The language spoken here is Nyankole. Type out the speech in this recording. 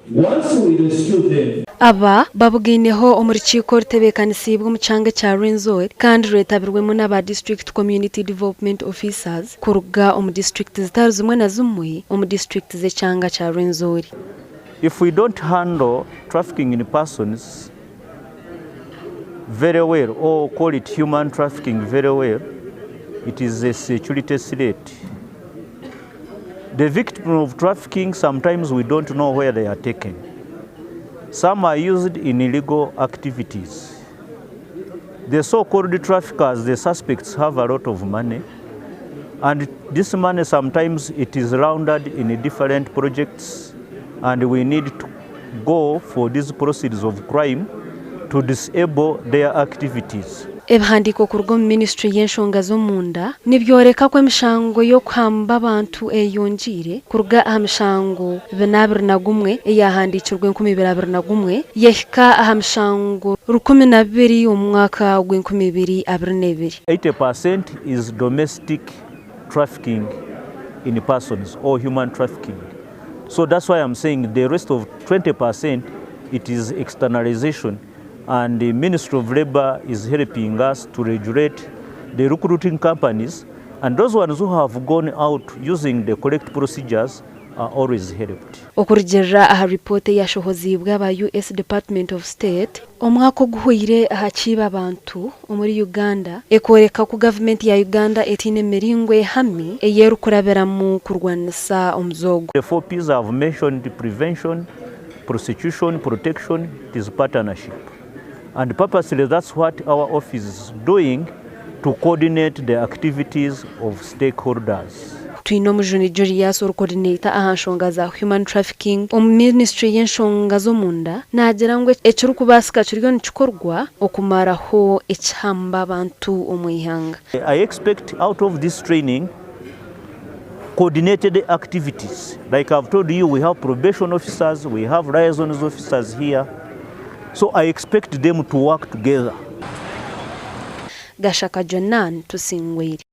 Once we rescue them. Aba babugaineho omu rukiiko orutebeekanisiibwe omu kyanga ekya Rwenzori kandi rwetabirwemu n'aba District Community Development Officers kuruga omu disiturikiti zitari zimwe na zimwe omu disiturikiti z'ekyanga kya Rwenzori. If we don't handle trafficking in persons very well or call it human trafficking very well, it is a security threat. The victim of trafficking sometimes we don't know where they are taken. Some are used in illegal activities. The so-called traffickers, the suspects have a lot of money and this money sometimes it is laundered in different projects and we need to go for these proceeds of crime to disable their activities. Ebihandiiko kuruga omu minisiture y'enshonga z'omunda nibyoreka ku emishango y'okuhamba abantu eyeyongyeire kuruga aha mishango 421 eyahandiikirwe 2021 yahika aha mishango 1002 omu mwaka gw'enkumibiri abiri n'ebiri. 80% is domestic trafficking in persons or human trafficking. So that's why I'm saying the rest of 20% it is externalization and the Ministry of Labour is helping us to regulate the recruiting companies and those ones who have gone out using the correct procedures are always helped. Okurugiirira aha ripoota eyashohoziibwe aba US Department of State omwaka oguhweire aha kiiba abantu omuri Uganda ekooreka ku gavumenti ya Uganda etaine emiringo ehami ei erikurabiramu kurwanisa omuze ogu. The four P's I have mentioned, prevention, prosecution, protection, it is partnership and purposely that's what our office is doing to coordinate the activities of stakeholders. Twinomujuni Julius orikodineeta aha nshonga za Human Trafficking omu minisiture y'enshonga z'omunda naagira ngu ekirikubaasika kiriyo nikikorwa okumaraho ekihamba abantu omu ihanga. I expect out of this training coordinated activities like I've told you we have probation officers, we have liaisons officers here so I expect them to work together. Gashaka Jonan, Tusingwire.